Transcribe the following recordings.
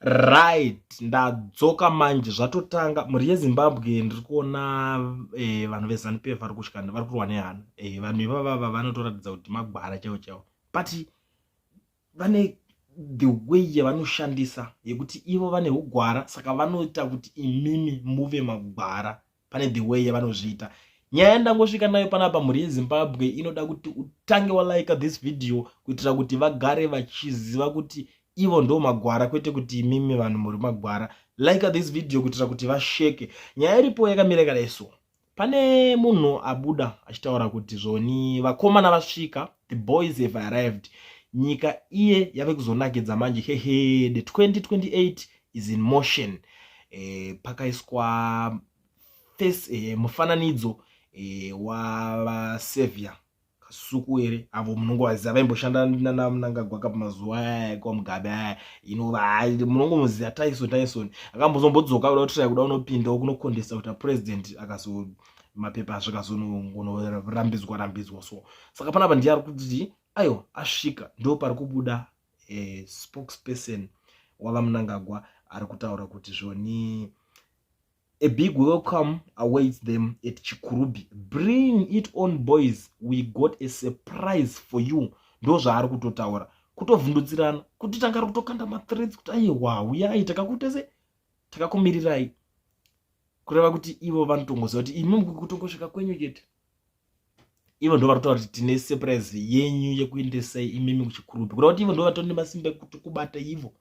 Right, ndadzoka manje, zvatotanga. Mhuri yeZimbabwe, ndiri kuona vanhu veZANU PF vari kutya, vari kurwa nehana. Vanhu ivavava vanotoratidza kuti magwara chaivo chaivo, but vane the way yavanoshandisa yekuti ivo vane ugwara, saka vanoita kuti imimi muve magwara. Pane the way yavanozviita. Nyaya yandangosvika nayo panapa, mhuri yeZimbabwe, inoda kuti utange walika this video kuitira kuti vagare vachiziva kuti ivo ndo magwara, kwete kuti imimi vanhu muri magwara. Like this video kuitira kuti vasheke. Nyaya iripo yakamira yakadai. So pane munhu abuda achitaura kuti zvoni vakomana vasvika, the boys have arrived, nyika iye yave kuzonakidza manje, hehe, the 2028 is in motion. Pakaiswa face, mufananidzo wavaSaviour Kasukuwere, avo munongovaziva, vaimboshanda naMnangagwa pamazuva aya kwaMugabe aya. Inova munongomuziva Tyson. Tyson akambozombodzoka kuda kutiraya kuda kunopindawo kunocontesta kuita president, akazo mapepa zvikazonorambidzwa rambidzwa. So saka panapa ndiye ari kuti aiwa, asvika. Ndo pari kubuda spokesperson wavaMnangagwa ari kutaura kuti zvoni a big welcome awaits them at Chikurubi. Bring it on, boys, we got a surprise for you. Ndo zvaari kutotaura, kutovhundutsirana kuti tanga ari kutokanda mathreats kuti aiwa, uyai, takakutese, takakumirirai. Kureva kuti ivo vanotongoziva kuti imi kutongosvika kwenyu chete, ivo ndo vari kutaura kuti tine surprise yenyu yekuendesai imimi kuChikurubi. Kureva kuti ivo ndo vatori nemasimba ekuti kubata ivo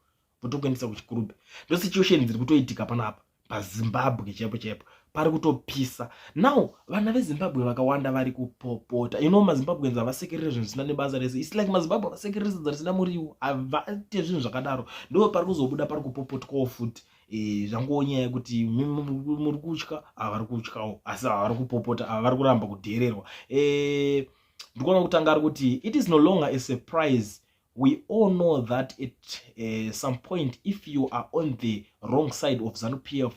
votokuendesa kuChikurubi. Ndo situation dziri kutoitika panapa paZimbabwe chaipo chaipo, pari kutopisa. Now vana veZimbabwe vakawanda vari kupopota. MaZimbabweans havasekerere zvinhu zvisina nebasa rese. It's like maZimbabwe havasekerere sadza risina muriwo, havaite zvinhu zvakadaro. Ndo pari kuzobuda pari kupopotwawo futi. Zvangowo nyaya yekuti muri kutya, ava vari kutyawo, asi ava vari kupopota, ava vari kuramba kudhererwa. Ndikuona kutanga ari kuti it is no longer a surprise. We all know that at some point, if you are on the wrong side of ZANU PF,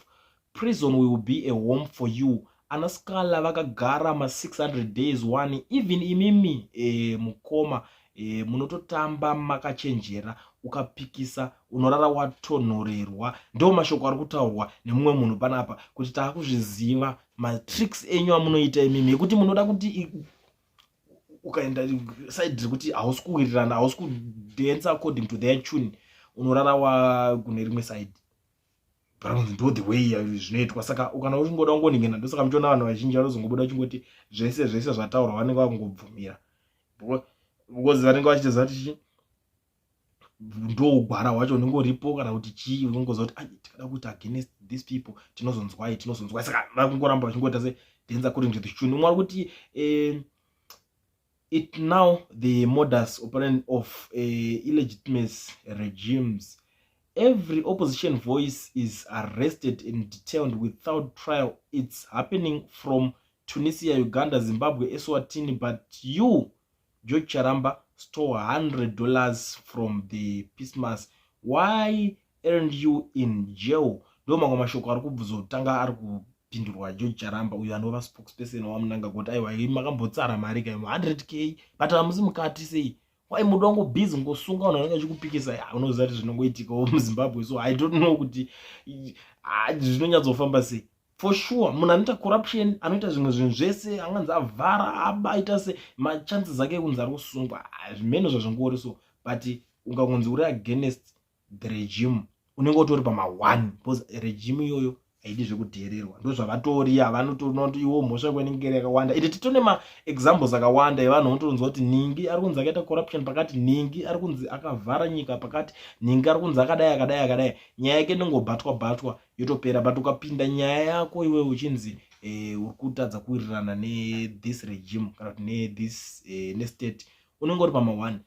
prison will be a home for you. Anasikala vakagara ma600 days one. Even imimi, mukoma, munototamba makachenjera, ukapikisa unorara watonhorerwa. Ndo mashoko ari kutaurwa nemumwe munhu panapa kuti taakuzviziva matricks enyu amunoita imimi, ekuti munoda kuti ukaenda side rekuti hausi kuwirirana, hausi kudance according to their tune, unorara wakune rimwe side. Panonzi ndo the way zvinoitwa. Saka ukana uchingoda kungoningina, ndosaka muchiona vanhu vazhinji vanozongobuda uchingoti zvese zvese zvataurwa vanenge vakungobvumira, because vanenge vachitoziva kuti chii, ndo ugwara hwacho unenge uripo, kana kuti chii, unongoziva kuti ai, tikada kuita against these people tinozonzwai, tinozonzwai. Saka vakungoramba vachingoita se dance according to the tune. Umwe ari kuti it now the modus operandi of illegitimate regimes. Every opposition voice is arrested and detained without trial. It's happening from Tunisia, Uganda, Zimbabwe, Eswatini, but you, George Charamba, stole $100 from the pismas. Why aren't you in jail? Ndo mamwe mashoko ari kubvuzotanga ari kupindurwa George Charamba, uyo anova spokesperson waMnangagwa, kuti aiwa, makambotsara mari kai 100K, but hamusi mukati sei? Wai muda wangobhizi ngosunga vanhu vanenge vachikupikisa? Unoziva kuti zvinongoitikawo muZimbabwe. So I don't know kuti zvinonyatsofamba sei. For sure munhu anoita corruption, anoita zvimwe zvinhu zvese, anganzi avhara, abaita se machances ake ekunzi ari kusungwa, zvimene zvazvingori. So but ungangonzi uri against the regime, unenge utori pama1, because regime iyoyo haidi zvekudhererwa. Ndo zvavatori, havanotoona kuti iwo mhosva kwenenge yakawanda. Ende titone maexamples akawanda evanhu unotonzwa kuti ningi ari kunzi akaita corruption pakati, ningi ari kunzi akavhara nyika pakati, ningi ari kunzi akadai, akadai, akadai, nyaya yake inongobhatwa bhatwa yotopera. But ukapinda nyaya yako iwe uchinzi uri kutadza kuwirirana nethis regime kana kuti nethis nestate, unenge uri pama1.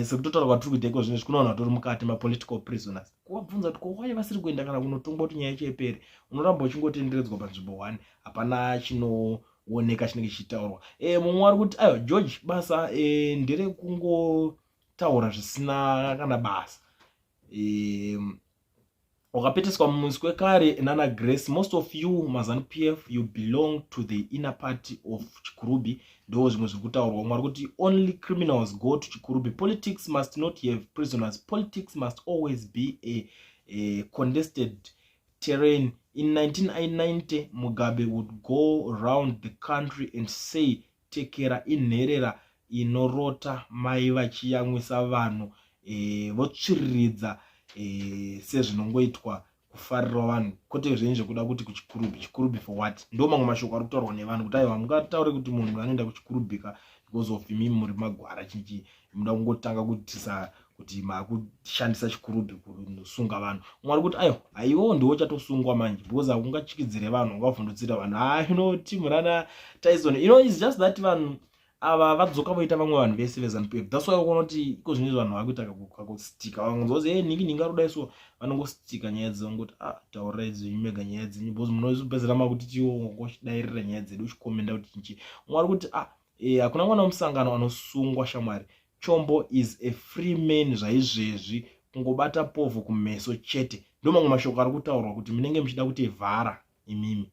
Sekutotaura kwatiri kuita iko zvinezvi, kuna vanhu vatori mukati, mapolitical prisoners. Kuvabvunza kuti kowai vasiri kuenda kana kunotongwa kuti nyaya yacho ipere, unoramba uchingotenderedzwa panzvimbo one, hapana chinooneka chinenge chichitaurwa. Mumwe ari kuti aiwa, George, basa nderekungotaura zvisina kana basa. Wakapeteswa mumuswe kare nana Grace. Most of you maZANU PF, you belong to the inner party of Chikurubi. Ndo zvimwe zviri kutaurwa. Umwe ari kuti only criminals go to Chikurubi. Politics must not have prisoners. Politics must always be a Contested terrain. In 1990, Mugabe would go round the country and say tekera inherera inorota mai vachiyamwisa vanhu, votsviriridza sezvinongoitwa kufarira vanhu, kwete zvenyu zvekuda kuti kuChikurubi. Chikurubi for what? Ndo mamwe mashoko ari kutaurwa nevanhu kuti aiwa, mungataure kuti munhu anoenda kuChikurubhika because of imi muri magwara chinchi, muda kungotanga kutisa kuti makushandisa Chikurubhi kusunga vanhu. Umwe ari kuti aiwa, haiwo ndiwo chatosungwa manje because hakungatyikidzire vanhu, ungavhundutsira vanhu. Ha, team rana Tyson, it's just that vanhu ava vadzoka voita vamwe vanhu vese veZANU PF. That's why ukuona kuti iko zvino vanhu vakuita kakustika. Vamwe zozi e nhingi nhingi ari kudai, so vanongostika nyaya dzavo, ah, taurirai dzenyu mega nyaya dzenyu because munozopedzera makuti tiwo ngochidairira nyaya dzedu, uchikomenda kuti chinchi. Umwe ari kuti, ah, hakuna mwana wemusangano anosungwa shamwari. Chombo is a free man zvaizvezvi, kungobata povho kumeso chete. Ndo mamwe mashoko ari kutaurwa kuti munenge muchida kuti vhara imimi.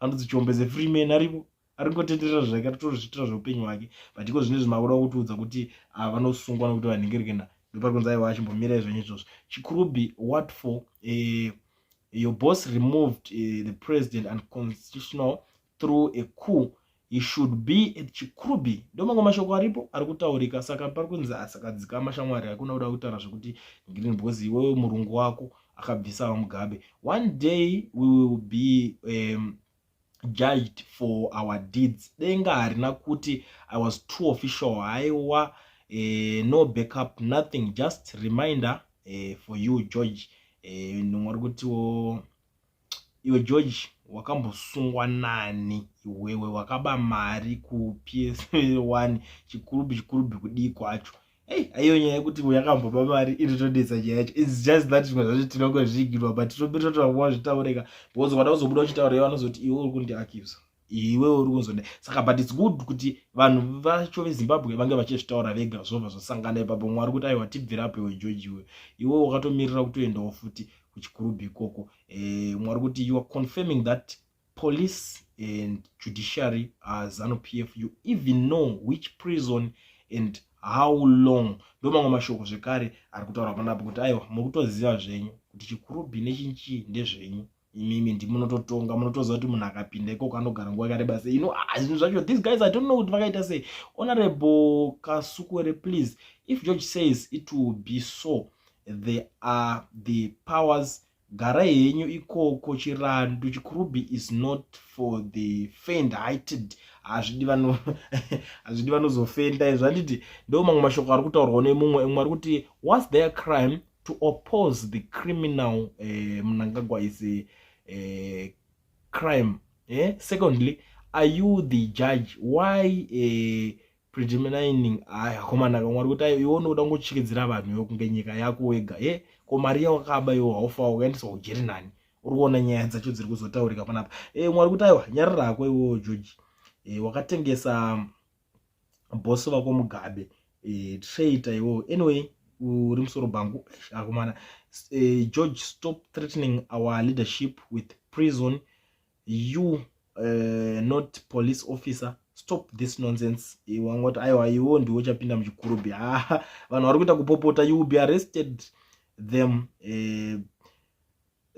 Anodzi Chombo is a free man, aripo ari kungotenderera zvake, atotozviitira zveupenyu hwake, but iko zvino izvi makuda kutiudza kuti vanosungwa nekuti vanhingirikena. Ndopari kunzi aiwa, achimbomirai zvenyu izvozvo. Chikurubi, what for? Your boss removed the president unconstitutional through a coup. He should be at Chikurubi. Ndo mamwe mashoko aripo ari kutaurika. Saka pari kunzi asakadzikama shamwari, hakuna kuda kutaura zvekuti green because iwewe murungu wako akabvisa vaMugabe. One day we will be judged for our deeds. Denga harina kuti I was too official. Haiwa, no backup, nothing, just reminder for you, George. Nomwe ari kutiwo, iwe George, wakambosungwa nani iwewe? Wakaba mari kuPS1. Chikurubi, Chikurubi kudii kwacho? Ei, aiyo nyaya yekuti yakamboba mari inotodetsa nyaya yacho. It's just that zvimwe zvacho tinongozvigirwa, but tinototaura zvitaurika because wada kuzobuda uchitaura iwe, vanozoti iwe uri kundiaccuse, iwe uri kuzodai. Saka but it's good kuti vanhu vacho veZimbabwe vange vachizvitaura vega, zvobva zvosangana ipapo. Mwari kuti aiwa, tibvirapo iwe George, iwe iwe wakatomirira kutoendawo futi kuChikurubhi ikoko. Mwari kuti you are confirming that police and judiciary are ZANU PF. You even know which prison and how long. Ndo mamwe mashoko zvekare ari kutaura panapo kuti aiwa, muri kutoziva zvenyu kuti Chikurubhi nechinchi ndezvenyu imimi, ndimunototonga, munotoziva kuti munhu akapinda ikoko anogara nguva yakareba sei. Ah, zvinhu zvacho, these guys, I don't know kuti vakaita sei. Honorable Kasukwere, please, if George says it will be so, there are the powers. Garai henyu ikoko chirandu. Chikurubi is not for the faint hearted. Hazvidi vanozofenda izvo, handiti? Ndo mamwe mashoko ari kutaurwa nemumwe. Mumwe ari kuti, what's their crime to oppose the criminal Mnangagwa is a crime, eh? Secondly, are you the judge? Why predetermining? Aya akomana, kamwe ari kuti iwe unoda kungotyisidzira vanhu iwe kunge nyika yako wega e ko mari yawakaba iwe haufa wakaendeswa kujeri nani? Uri kuona nyaya dzacho dziri kuzotaurika panapa. Mwari kuti aiwa, nyarara hako iwewo George. Wakatengesa bosi vako Mugabe, traitor iwewo. Anyway, uri musoro bhangu akomana. George, stop threatening our leadership with prison. You not police officer, stop this nonsense. Wangoti aiwa, iwo ndiwo uchapinda muChikurubi. Ha, vanhu vari kuita kupopota. You will be arrested them.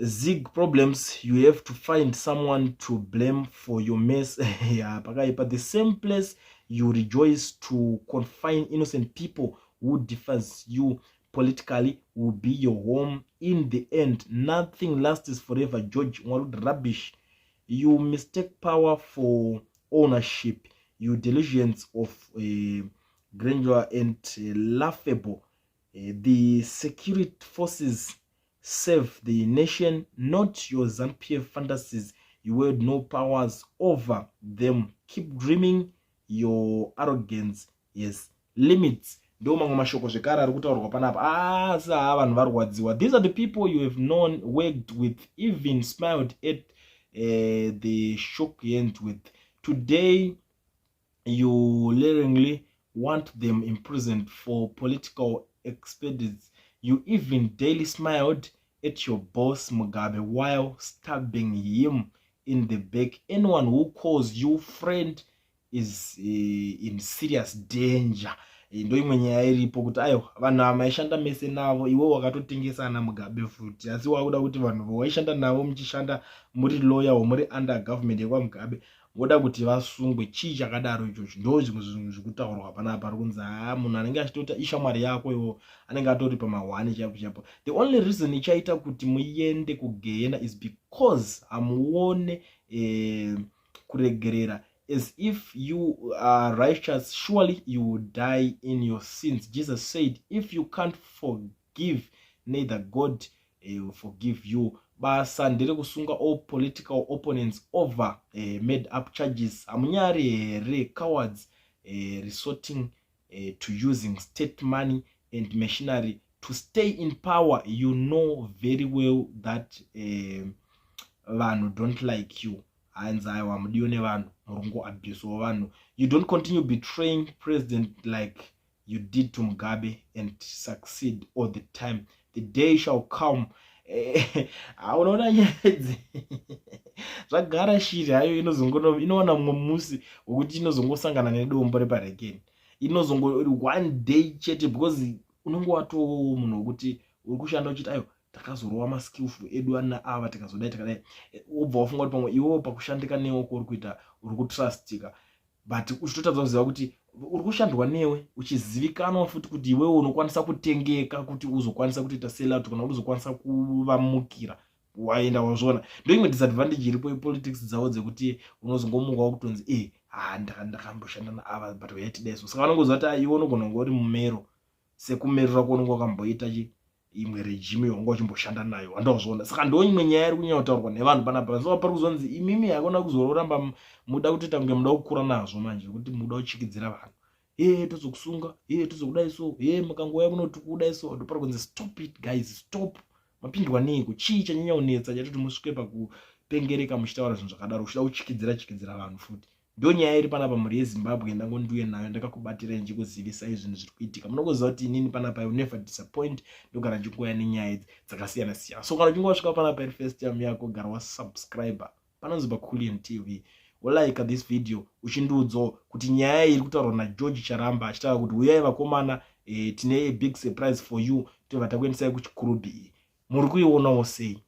Zig problems, you have to find someone to blame for your mess. Yeah, pakaipa. The same place you rejoice to confine innocent people who differs you politically will be your home in the end. Nothing lasts forever, George. Rubbish. You mistake power for ownership. You delusions of grandeur and laughable. The security forces serve the nation, not your ZANU PF fantasies. You had no powers over them. Keep dreaming. Your arrogance yes limits. Ndo mamwe mashoko zvekare ari kutaurwa panapa. Asi haa, vanhu varwadziwa. These are the people you have known, worked with, even smiled at the shook hand with. Today you leeringly want them imprisoned for political expediency. You even daily smiled at your boss Mugabe while stabbing him in the back. Anyone who calls you friend is in serious danger. Ndo imwe nyaya iripo kuti aiwa, vanhu ava maishanda mese navo, iwe wakatotengesa ana Mugabe futi, asi wakuda kuti vanhu vaishanda navo muchishanda muri loyal, muri under government yekwaMugabe, voda kuti vasungwe. Chii chakadaro ichocho? Ndo zvimwe zvinhu zvikutaurwa panapa. Ari kunzi haa, munhu anenge achitota ishamwari yako, iwo anenge atori pamahwani chaipo chaipo. The only reason ichaita kuti muende kugehena is because hamuone kuregerera as if you are righteous. Surely you will die in your sins. Jesus said, "If you can't forgive, neither God will forgive you." Basa nderekusunga all political opponents over made up charges. Hamunyari here, cowards, resorting to using state money and machinery to stay in power? You know very well that vanhu don't like you. Hanzi aiwa, mudiwe nevanhu, muri kungoabusewo vanhu. You don't continue betraying president like you did to Mugabe and succeed all the time. The day shall come. Unoona nyaya idzi zvagara, shiri hayo inowana mumwe musi wekuti inozongosangana nedombo reparekeni, inozongo one day chete, because unenge watoo munhu wekuti uri kushanda uchiti aiwa, takazorova maskillful edu ana ava, tikazodai, takadai. Wobva wafunga kuti pamwe iwewo pakushandika newe kwauri kuita uri kutrustika, but uchitotadza kuziva kuti uri kushandwa newe uchizivikanwa futi kuti iwewe unokwanisa kutengeka kuti uzokwanisa kutoita sellout kana kuti uzokwanisa kuvamukira waenda. Wazviona, ndo imwe disadvantage iripo yepolitics dzavo dzekuti unozongomukawo kutonzi e ha, ndakamboshanda naava, but waitidai so. Saka vanongoziva kuti iwe unogona kunge uri mumero sekumerera kwaunenge wakamboita chi imwe regime yaunga uchimboshanda nayo. Wandazviona? Saka ndo imwe nyaya iri kunyanya kutaurwa nevanhu panapa. So pari kuzonzi imimi hakuna kuzororamba muda kutoita kunge muda kukura nazvo manje, kuti muda kuchikidzira vanhu, e tozokusunga, e tozokudai so, e mukangouya kunoti kudai so. Ndopari kunzi stop it, guys, stop. Mapindwa neiko? Chii chanyanya kunetsa chatoti musvike pakupengereka muchitaura zvinhu zvakadaro, uchida kuchikidzira chikidzira vanhu futi? Ndo nyaya iri panapa, mhuri yeZimbabwe. Ndangondiuye nayo, ndakakubatirei ndichikuzivisai zvinhu zviri kuitika. Munongoziva kuti inini panapa I never disappoint, ndogara ndichingoya nenyaya idzi dzakasiyana siyana. So kana uchinge wasvika panapa iri first time yako, gara wasubscribe panonzi paCulian TV, wolike this video, uchindiudzawo kuti nyaya iri kutaurwa naGeorge Charamba achitaura kuti uyai vakomana, tine a big surprise for you, tobva takuendesai kuChikurubi iyi, muri kuionawo sei?